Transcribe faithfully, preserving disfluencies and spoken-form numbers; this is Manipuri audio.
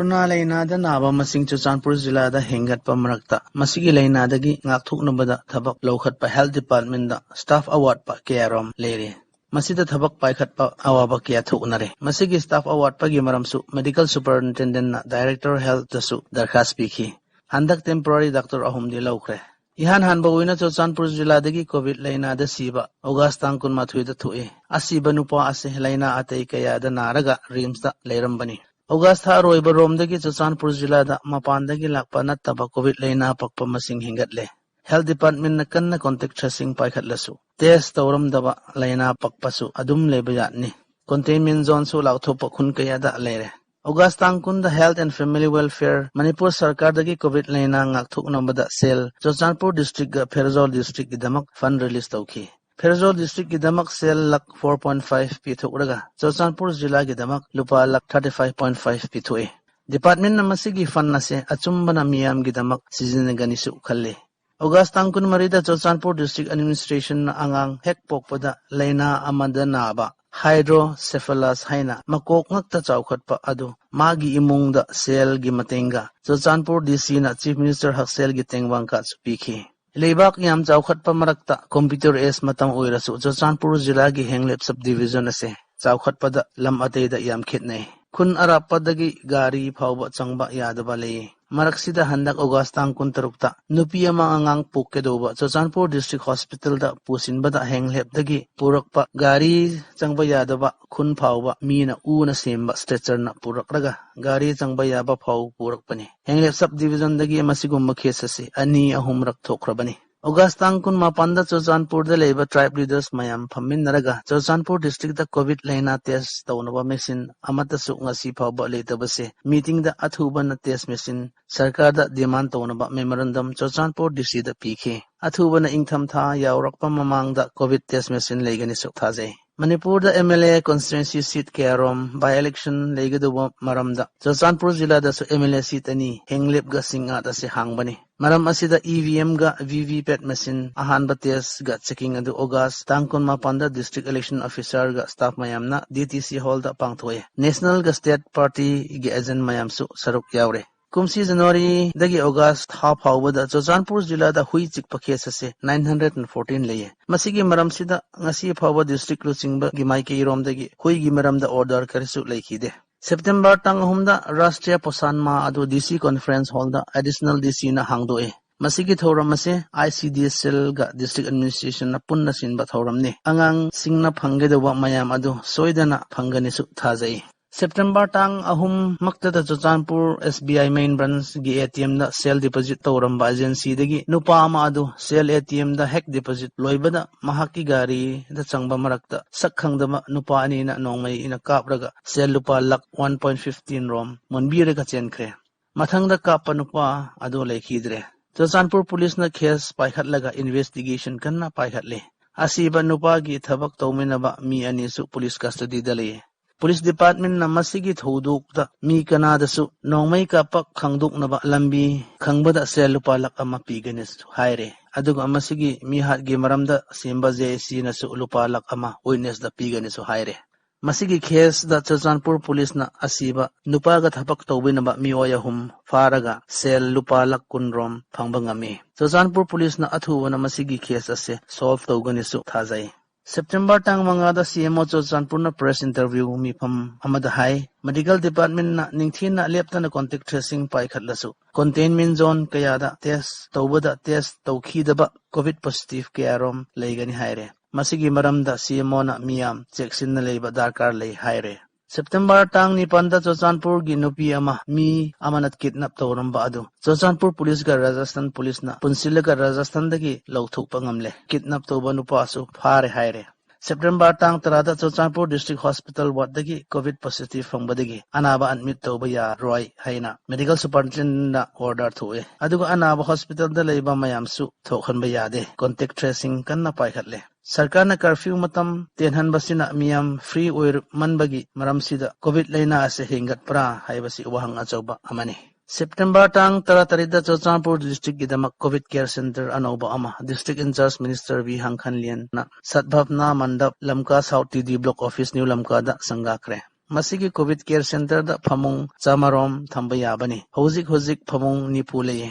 ꯀꯣꯔꯣꯅꯥ ꯂꯥꯏꯅꯥꯗ ꯅꯥꯕ ꯃꯁꯤꯡ ꯆꯨꯔꯆꯥꯟꯄꯨꯔ ꯖꯤꯂꯥꯗ ꯍꯦꯟꯒꯠꯄ ꯃꯔꯛꯇ ꯃꯁꯤꯒꯤ ꯂꯥꯏꯅꯥꯗꯒꯤ ꯉꯥꯛꯊꯣꯛꯅꯕꯗ ꯊꯕꯛ ꯂꯧꯈꯠꯄ Health Department ꯗ staff ꯑꯋꯥꯠꯄ ꯀꯌꯥꯔꯣꯝ ꯂꯩꯔꯤ꯫ ꯃꯁꯤꯗ ꯊꯕꯛ ꯄꯥꯏꯈꯠꯄ ꯑꯋꯥꯕ ꯀꯌꯥ ꯊꯣꯛꯅꯔꯦ꯫ ꯃꯁꯤꯒꯤ staff ꯑꯋꯥꯠꯄꯒꯤ ꯃꯔꯝꯁꯨ Medical Superintendent ꯅ Director Health ꯇꯁꯨ ꯗꯔꯈꯥꯁ ꯄꯤꯈꯤ꯫ ꯍꯟꯗꯛ temporary doctor ꯑꯍꯨꯝꯗꯤ ꯂꯧꯈ꯭ꯔꯦ꯫ ꯏꯍꯥꯟ ꯍꯥꯟꯕ ꯑꯣꯏꯅ ꯆꯨꯔꯆꯥꯟꯄꯨꯔ ꯖꯤꯂꯥꯗꯒꯤ COVID ꯂꯥꯏꯅꯥꯗ ꯁꯤꯕ ꯑꯣꯒꯁ ꯇꯥꯡ ꯀꯨꯟꯃꯥꯊꯣꯏꯗ ꯊꯣꯛꯏ꯫ ꯑꯁꯤꯕ ꯅꯨꯄꯥ ꯑꯁꯤ ꯂꯥꯏꯅꯥ ꯑꯇꯩ ꯀꯌꯥꯗ ꯅꯥꯔꯒ RIMS ꯇ ꯂꯩꯔꯝꯕꯅꯤ꯫ ꯑꯣꯒꯁ ꯊꯥ ꯑꯔꯣꯏꯕ ꯔꯣꯝꯗꯒꯤ ꯆꯨꯔꯆꯥꯟꯄꯨꯔ ꯖꯤꯂꯥꯗ ꯃꯄꯥꯟꯗꯒꯤ ꯂꯥꯛꯄ ꯅꯠꯇꯕ COVID ꯂꯥꯏꯅꯥ ꯄꯛꯄ ꯃꯁꯤꯡ ꯍꯦꯟꯒꯠꯂꯦ꯫ Health Department ꯅ ꯀꯟꯅ contact tracing ꯄꯥꯏꯈꯠꯂꯁꯨ test ꯇꯧꯔꯝꯗꯕ ꯂꯥꯏꯅꯥ ꯄꯛꯄꯁꯨ ꯑꯗꯨꯝ ꯂꯩꯕ ꯌꯥꯠꯅꯤ꯫ Containment zone ꯁꯨ ꯂꯥꯎꯊꯣꯛꯄ ꯈꯨꯟ ꯀꯌꯥꯗ ꯂꯩꯔꯦ꯫ ꯑꯣꯒꯁ ꯇꯥꯡ ꯀꯨꯟꯗ Health and Family Welfare, Manipur ꯁꯔꯀꯥꯔꯗꯒꯤ COVID ꯂꯥꯏꯅꯥ ꯉꯥꯛꯊꯣꯛꯅꯕꯗ ꯁꯦꯜ ꯆꯨꯔꯆꯥꯟꯄꯨꯔ district ꯒ ꯐꯦꯔꯖꯧꯜ district ꯀꯤꯗꯃꯛ fund release ꯇꯧꯈꯤ꯫ ꯐꯦꯔꯖꯧꯜ district ꯀꯤꯗꯃꯛ ꯁꯦꯜ lakh four point five ꯄꯤꯊꯣꯛꯂꯒ Churachandpur ꯖꯤꯂꯥꯒꯤꯗꯃꯛ ꯂꯨꯄꯥ lakh thirty five point five ꯄꯤꯊꯣꯛꯏ꯫ Department ꯅ ꯃꯁꯤꯒꯤ fund ꯑꯁꯤ ꯑꯆꯨꯝꯕꯅ ꯃꯤꯌꯥꯝꯒꯤꯗꯃꯛ ꯁꯤꯖꯤꯟꯅꯒꯅꯤꯁꯨ ꯈꯜꯂꯤ꯫ ꯑꯣꯒꯁ ꯇꯥꯡ ꯀꯨꯟꯃꯔꯤꯗ ꯆꯨꯔꯆꯥꯟꯄꯨꯔ district administration ꯅ ꯑꯉꯥꯡ ꯍꯦꯛ ꯄꯣꯛꯄꯗ ꯂꯥꯏꯅꯥ ꯑꯃꯗ ꯅꯥꯕ hydrocephalus ꯍꯥꯏꯅ ꯃꯀꯣꯛ ꯉꯛꯇ ꯆꯥꯎꯈꯠꯄ ꯑꯗꯨ ꯃꯥꯒꯤ ꯏꯃꯨꯡꯗ ꯁꯦꯜꯒꯤ ꯃꯇꯦꯡꯒ ꯆꯨꯔꯆꯥꯟꯄꯨꯔ DC ꯅ Chief Minister ꯍꯛꯁꯦꯜꯒꯤ ꯇꯦꯡꯕꯥꯡ ꯀꯥꯔꯗꯁꯨ ꯄꯤꯈꯤ꯫ ꯂꯩꯕꯥꯛ ꯌꯥꯝ ꯆꯥꯎꯈꯠꯄ ꯃꯔꯛꯇ computer age ꯃꯇꯝ ꯑꯣꯏꯔꯁꯨ ꯆꯨꯔꯆꯥꯟꯄꯨꯔ ꯖꯤꯂꯥꯒꯤ ꯍꯦꯡꯂꯦꯞ sub division ꯑꯁꯦ ꯆꯥꯎꯈꯠꯄꯗ ꯂꯝ ꯑꯇꯩꯗ ꯌꯥꯝ ꯈꯦꯠꯅꯩ꯫ ꯈꯨꯟ ꯑꯔꯥꯞꯄꯗꯒꯤ ꯒꯥꯔꯤ ꯐꯥꯎꯕ ꯆꯪꯕ ꯌꯥꯗꯕ ꯂꯩ꯫ ꯃꯔꯛꯁꯤꯗ ꯍꯟꯗꯛ ꯑꯣꯒꯁ ꯇꯥꯡ ꯀꯨꯟꯇꯔꯨꯛꯇ ꯅꯨꯄꯤ ꯑꯃ ꯑꯉꯥꯡ ꯄꯣꯛꯀꯗꯧꯕ ꯆꯨꯔꯆꯥꯟꯄꯨꯔ district hospital ꯗ ꯄꯨꯁꯤꯟꯕꯗ ꯍꯦꯡꯂꯦꯞꯇꯒꯤ ꯄꯨꯔꯛꯄ ꯒꯥꯔꯤ ꯆꯪꯕ ꯌꯥꯗꯕ ꯈꯨꯟ ꯐꯥꯎꯕ ꯃꯤꯅ ꯎꯅ ꯁꯦꯝꯕ stretcher ꯅ ꯄꯨꯔꯛꯂꯒ ꯒꯥꯔꯤ ꯆꯪꯕ ꯌꯥꯕ ꯐꯥꯎ ꯄꯨꯔꯛꯄꯅꯤ꯫ ꯍꯦꯡꯂꯦꯞ sub division ꯗꯒꯤ ꯃꯁꯤꯒꯨꯝꯕ case ꯑꯁꯤ ꯑꯅꯤ ꯑꯍꯨꯝꯔꯛ ꯊꯣꯛꯈ꯭ꯔꯕꯅꯤ꯫ ꯑꯣꯒꯁ ꯇꯥꯡ ꯀꯨꯟꯃꯥꯄꯟꯗ ꯆꯨꯔꯆꯥꯟꯄꯨꯔꯗ ꯂꯩꯕ tribe leaders ꯃꯌꯥꯝ ꯐꯝꯃꯤꯟꯅꯔꯒ ꯆꯨꯔꯆꯥꯟꯄꯨꯔ district ꯇ COVID ꯂꯥꯏꯅꯥ test ꯇꯧꯅꯕ machine ꯑꯃꯠꯇꯁꯨ ꯉꯁꯤ ꯐꯥꯎꯕ ꯂꯩꯇꯕꯁꯦ meeting ꯗ ꯑꯊꯨꯕꯅ test machine ꯁꯔꯀꯥꯔꯗ demand ꯇꯧꯅꯕ memorandum ꯆꯨꯔꯆꯥꯟꯄꯨꯔ DC ꯗ ꯄꯤꯈꯤ꯫ ꯑꯊꯨꯕꯅ ꯏꯪꯊꯝꯊꯥ ꯌꯥꯎꯔꯛꯄ ꯃꯃꯥꯡꯗ COVID test machine ꯂꯩꯒꯅꯤꯁꯨ ꯊꯥꯖꯩ꯫ ꯃꯅꯤꯄꯨꯔꯗ MLA constituency seat ꯀꯌꯥꯔꯣꯝ by election ꯂꯩꯒꯗꯧꯕ ꯃꯔꯝꯗ ꯆꯨꯔꯆꯥꯟꯄꯨꯔ ꯖꯤꯂꯥꯗꯁꯨ MLA seat ꯑꯅꯤ, ꯍꯦꯡꯂꯦꯞꯒ ꯁꯤꯡꯉꯥꯠ ꯑꯁꯤ ꯍꯥꯡꯕꯅꯤ꯫ ꯃꯔꯝ ꯑꯁꯤꯗ ꯏ ꯚꯤ ꯑꯦꯝꯒ ꯚꯤ ꯚꯤ ꯄꯦꯠ ꯃꯦꯁꯤꯟ ꯑꯍꯥꯟꯕ ꯇꯦꯁꯒ ꯆꯦꯀꯤꯡ ꯑꯗꯨ ꯑꯣꯒꯁ ꯇꯥꯡ ꯀꯨꯟꯃꯥꯄꯟꯗ ꯗꯤꯁꯇ꯭ꯔꯤꯛ ꯏꯂꯦꯛꯁꯟ ꯑꯣꯐꯤꯁꯔꯒ ꯁ꯭ꯇꯥꯐ ꯃꯌꯥꯝꯅ ꯗꯤ ꯇꯤ ꯁꯤ ꯍꯣꯜꯗ ꯄꯥꯡꯊꯣꯛꯑꯦ꯫ ꯅꯦꯁꯅꯦꯜꯒ ꯁ꯭ꯇꯦꯠ ꯄꯥꯔꯇꯤꯒꯤ ꯑꯦꯖꯦꯟ ꯃꯌꯥꯝꯁꯨ ꯁꯔꯨꯛ ꯌꯥꯎꯔꯦ꯫ ꯀꯨꯝꯁꯤ ꯖꯅꯋꯥꯔꯤꯗꯒꯤ ꯑꯣꯒꯁ ꯊꯥ ꯐꯥꯎꯕꯗ ꯆꯨꯔꯆꯥꯟꯄꯨꯔ ꯖꯤꯂꯥꯗ ꯍꯨꯏ ꯆꯤꯛꯄ ꯀꯦꯁ ꯑꯁꯤ nine hundred and fourteen ꯂꯩꯌꯦ꯫ ꯃꯁꯤꯒꯤ ꯃꯔꯝꯁꯤꯗ ꯉꯁꯤ ꯐꯥꯎꯕ ꯗꯤꯁꯇ꯭ꯔꯤꯛ ꯂꯨꯆꯤꯡꯕꯒꯤ ꯃꯥꯏꯀꯩꯔꯣꯝꯗꯒꯤ ꯍꯨꯏꯒꯤ ꯃꯔꯝꯗ ꯑꯣꯔꯗꯔ ꯀꯔꯤꯁꯨ ꯂꯩꯈꯤꯗꯦ꯫ ꯁꯦꯞꯇꯦꯝꯕꯔ ꯇꯥꯡ ꯑꯍꯨꯝꯗ ꯔꯥꯁꯇ꯭ꯔꯤꯌꯥ ꯄꯣꯁꯥꯟ ꯃꯥ ꯑꯗꯨ ꯗꯤ ꯁꯤ ꯀꯣꯟꯐꯔꯦꯟꯁ ꯍꯣꯜꯗ ꯑꯦꯗꯤꯁꯅꯦꯜ ꯗꯤ ꯁꯤꯅ ꯍꯥꯡꯗꯣꯛꯏ꯫ ꯃꯁꯤꯒꯤ ꯊꯧꯔꯝ ꯑꯁꯤ I C D S ꯑꯦꯜꯒ district ꯑꯦꯗꯃꯤꯅꯤꯁꯇ꯭ꯔꯦꯁꯟꯅ ꯄꯨꯟꯅ ꯁꯤꯟꯕ ꯊꯧꯔꯝꯅꯤ꯫ ꯑꯉꯥꯡꯁꯤꯡꯅ ꯐꯪꯒꯗꯧꯕ ꯃꯌꯥꯝ ꯑꯗꯨ ꯁꯣꯏꯗꯅ ꯐꯪꯒꯅꯤꯁꯨ ꯊꯥꯖꯩ꯫ ꯁꯦꯞꯇꯦꯝꯕꯔ ꯇꯥꯡ ꯑꯍꯨꯝ ꯃꯛꯇꯗ Churachandpur S B I main ꯕ꯭ꯔꯥꯟꯁꯀꯤ ꯑꯦ ꯇꯤ ꯑꯦꯝꯗ ꯁꯦꯜ ꯗꯤꯄꯣꯖꯤꯠ ꯇꯧꯔꯝꯕ ꯑꯦꯖꯦꯟꯁꯤꯗꯒꯤ ꯅꯨꯄꯥ ꯑꯃ ꯑꯗꯨ ꯁꯦꯜ ꯑꯦ ꯇꯤ ꯑꯦꯝꯗ ꯍꯦꯛ ꯗꯤꯄꯣꯖꯤꯠ ꯂꯣꯏꯕꯗ ꯃꯍꯥꯛꯀꯤ ꯒꯥꯔꯤꯗ ꯆꯪꯕ ꯃꯔꯛꯇ ꯁꯛ ꯈꯪꯗꯕ ꯅꯨꯄꯥ ꯑꯅꯤꯅ ꯅꯣꯡꯃꯩꯅ ꯀꯥꯞꯂꯒ ꯁꯦꯜ ꯂꯨꯄꯥ ꯂꯥꯈ one point fifteen ꯔꯣꯝ ꯃꯨꯟꯕꯤꯔꯒ ꯆꯦꯟꯈ꯭ꯔꯦ꯫ ꯃꯊꯪꯗ ꯀꯥꯞꯄ ꯅꯨꯄꯥ ꯑꯗꯨ ꯂꯩꯈꯤꯗ꯭ꯔꯦ꯫ ꯆꯨꯔꯆꯥꯟꯄꯨꯔ ꯄꯨꯂꯤꯁꯅ ꯀꯦꯁ ꯄꯥꯏꯈꯠꯂꯒ ꯏꯟꯚꯦꯁꯇꯤꯒꯦꯁꯟ ꯀꯟꯅ ꯄꯥꯏꯈꯠꯂꯤ꯫ ꯑꯁꯤꯕ ꯅꯨꯄꯥꯒꯤ ꯊꯕꯛ ꯇꯧꯃꯤꯟꯅꯕ ꯃꯤ ꯑꯅꯤꯁꯨ ꯄꯨꯂꯤꯁ ꯀꯁꯇꯗꯤꯗ ꯂꯩꯌꯦ꯫ ꯄꯨꯂꯤꯁ ꯗꯤꯄꯥꯔꯠꯃꯦꯟꯅ ꯃꯁꯤꯒꯤ ꯊꯧꯗꯣꯛꯇ ꯃꯤ ꯀꯅꯥꯗꯁꯨ ꯅꯣꯡꯃꯩ ꯀꯥꯞꯄ ꯈꯪꯗꯣꯛꯅꯕ ꯂꯝꯕꯤ ꯈꯪꯕꯗ ꯁꯦꯜ ꯂꯨꯄꯥ ꯂꯥꯈ ꯑꯃ ꯄꯤꯒꯅꯤꯁꯨ ꯍꯥꯏꯔꯦ꯫ ꯑꯗꯨꯒ ꯃꯁꯤꯒꯤ ꯃꯤꯍꯥꯠꯀꯤ ꯃꯔꯝꯗ ꯁꯦꯝꯕ ꯖꯦ ꯑꯦ ꯁꯤꯅꯁꯨ ꯂꯨꯄꯥ ꯂꯥꯈ ꯑꯃ ꯋꯤꯠꯅꯦꯁꯇ ꯄꯤꯒꯅꯤꯁꯨ ꯍꯥꯏꯔꯦ꯫ ꯃꯁꯤꯒꯤ ꯀꯦꯁꯇ ꯆꯨꯔꯆꯥꯟꯄꯨꯔ ꯄꯨꯂꯤꯁꯅ ꯑꯁꯤꯕ ꯅꯨꯄꯥꯒ ꯊꯕꯛ ꯇꯧꯕꯤꯅꯕ ꯃꯤꯑꯣꯏ ꯑꯍꯨꯝ ꯐꯥꯔꯒ ꯁꯦꯜ ꯂꯨꯄꯥ ꯂꯥꯈ ꯀꯨꯟ ꯔꯣꯝ ꯐꯪꯕ ꯉꯝꯃꯤ꯫ ꯆꯨꯔꯆꯥꯟꯄꯨꯔ ꯄꯨꯂꯤꯁꯅ ꯑꯊꯨꯕꯅ ꯃꯁꯤꯒꯤ ꯀꯦꯁ ꯑꯁꯦ ꯁꯣꯜꯚ ꯇꯧꯒꯅꯤꯁꯨ ꯊꯥꯖꯩ꯫ ꯁꯦꯞꯇꯦꯝꯕꯔ ꯇꯥꯡ ꯃꯉꯥꯗ ꯁꯤ ꯑꯦꯝ ꯑꯣ ꯆꯨꯔꯆꯥꯟꯄꯨꯔꯅ ꯄ꯭ꯔꯦꯁ ꯏꯟꯇꯔꯚ꯭ꯌꯨ ꯃꯤꯐꯝ ꯑꯃꯗ ꯍꯥꯏ, ꯃꯦꯗꯤꯀꯦꯜ ꯗꯤꯄꯥꯔꯠꯃꯦꯟꯅ ꯅꯤꯡꯊꯤꯅ ꯂꯦꯞꯇꯅ ꯀꯣꯟꯇꯦꯛ ꯇ꯭ꯔꯦꯁꯤꯡ ꯄꯥꯏꯈꯠꯂꯁꯨ, ꯀꯣꯟꯇꯦꯟꯃꯦꯟ ꯖꯣꯟ ꯀꯌꯥꯗ ꯇꯦꯁ ꯇꯧꯕꯗ ꯇꯦꯁ ꯇꯧꯈꯤꯗꯕ ꯀꯣꯚꯤꯗ ꯄꯣꯖꯤꯇꯤꯚ ꯀꯌꯥꯔꯣꯝ ꯂꯩꯒꯅꯤ ꯍꯥꯏꯔꯦ꯫ ꯃꯁꯤꯒꯤ ꯃꯔꯝꯗ ꯁꯤ ꯑꯦꯝ ꯑꯣꯅ ꯃꯤꯌꯥꯝ ꯆꯦꯛꯁꯤꯟꯅ ꯂꯩꯕ ꯗꯔꯀꯥꯔ ꯂꯩ ꯍꯥꯏꯔꯦ꯫ ꯁꯦꯞꯇꯦꯝꯕꯔ ꯇꯥꯡ ꯅꯤꯄꯥꯟꯗ ꯆꯨꯔꯆꯥꯟꯄꯨꯔꯒꯤ ꯅꯨꯄꯤ ꯑꯃ ꯃꯤ ꯑꯃꯅ ꯀꯤꯗꯅꯦꯞ ꯇꯧꯔꯝꯕ ꯑꯗꯨ ꯆꯨꯔꯆꯥꯟꯄꯨꯔ ꯄꯨꯂꯤꯁꯒ ꯔꯥꯖꯁꯊꯥꯟ ꯄꯨꯂꯤꯁꯅ ꯄꯨꯟꯁꯤꯜꯂꯒ ꯔꯥꯖꯁꯊꯥꯟꯗꯒꯤ ꯂꯧꯊꯣꯛꯄ ꯉꯝꯂꯦ꯫ ꯀꯤꯗꯅꯦꯞ ꯇꯧꯕ ꯅꯨꯄꯥꯁꯨ ꯐꯥꯔꯦ ꯍꯥꯏꯔꯦ꯫ ꯁꯦꯞꯇꯦꯝꯕꯔ ꯇꯥꯡ ꯇꯔꯥꯗ ꯆꯨꯔꯆꯥꯟꯄꯨꯔ ꯗꯤꯁꯇ꯭ꯔꯤꯛ ꯍꯣꯁꯄꯤꯇꯥꯜ ꯋꯥꯔꯗꯇꯒꯤ ꯀꯣꯚꯤꯗ ꯄꯣꯖꯤꯇꯤꯚ ꯐꯪꯕꯗꯒꯤ ꯑꯅꯥꯕ ꯑꯦꯗꯃꯤꯠ ꯇꯧꯕ ꯌꯥꯔꯣꯏ ꯍꯥꯏꯅ ꯃꯦꯗꯤꯀꯦꯜ ꯁꯨꯄꯔꯤꯟꯇꯦꯟꯗꯦꯟꯠꯅ ꯑꯣꯔꯗꯔ ꯊꯣꯛꯑꯦ꯫ ꯑꯗꯨꯒ ꯑꯅꯥꯕ ꯍꯣꯁꯄꯤꯇꯥꯜꯗ ꯂꯩꯕ ꯃꯌꯥꯝꯁꯨ ꯊꯣꯛꯍꯟꯕ ꯌꯥꯗꯦ꯫ ꯀꯣꯟꯇꯦꯛ ꯇ꯭ꯔꯦꯁꯤꯡ ꯀꯟꯅ ꯄꯥꯏꯈꯠꯂꯦ꯫ ꯁꯔꯀꯥꯔꯅ ꯀꯔꯐ꯭ꯌꯨ ꯃꯇꯝ ꯇꯦꯟꯍꯟꯕꯁꯤꯅ ꯃꯤꯌꯥꯝ ꯐ꯭ꯔꯤ ꯑꯣꯏꯃꯟꯕꯒꯤ ꯃꯔꯝꯁꯤꯗ ꯀꯣꯚꯤꯗ ꯂꯥꯏꯅꯥ ꯑꯁꯤ ꯍꯦꯟꯒꯠꯄ꯭ꯔꯥ ꯍꯥꯏꯕꯁꯤ ꯋꯥꯍꯪ ꯑꯆꯧꯕ ꯑꯃꯅꯤ꯫ ꯁꯦꯞꯇꯦꯝꯕꯔ ꯇꯥꯡ ꯇꯔꯥꯇꯔꯦꯠꯇ ꯆꯨꯔꯆꯥꯟꯄꯨꯔ ꯗꯤꯁꯇ꯭ꯔꯤꯛꯀꯤꯗꯃꯛ ꯀꯣꯚꯤꯗ ꯀꯦꯌꯔ ꯁꯦꯟꯇꯔ ꯑꯅꯧꯕ ꯑꯃ ꯗꯤꯁꯇ꯭ꯔꯤꯛ ꯏꯟꯆꯥꯔꯖ ꯃꯤꯅꯤꯁꯇꯔ ꯚꯤ ꯍꯪꯈꯟꯂꯤꯌꯟꯅ Sadbhavana Mandap, Lamka south T D block office, new ꯂꯝꯀꯥꯗ ꯁꯪꯒꯥꯈ꯭ꯔꯦ꯫ ꯃꯁꯤꯒꯤ ꯀꯣꯚꯤꯗ ꯀꯦꯌꯔ ꯁꯦꯟꯇꯔꯗ ꯐꯃꯨꯡ ꯆꯥꯃꯔꯣꯝ ꯊꯝꯕ ꯌꯥꯕꯅꯤ꯫ ꯍꯧꯖꯤꯛ ꯍꯧꯖꯤꯛ ꯐꯃꯨꯡ ꯅꯤꯐꯨ ꯂꯩꯌꯦ꯫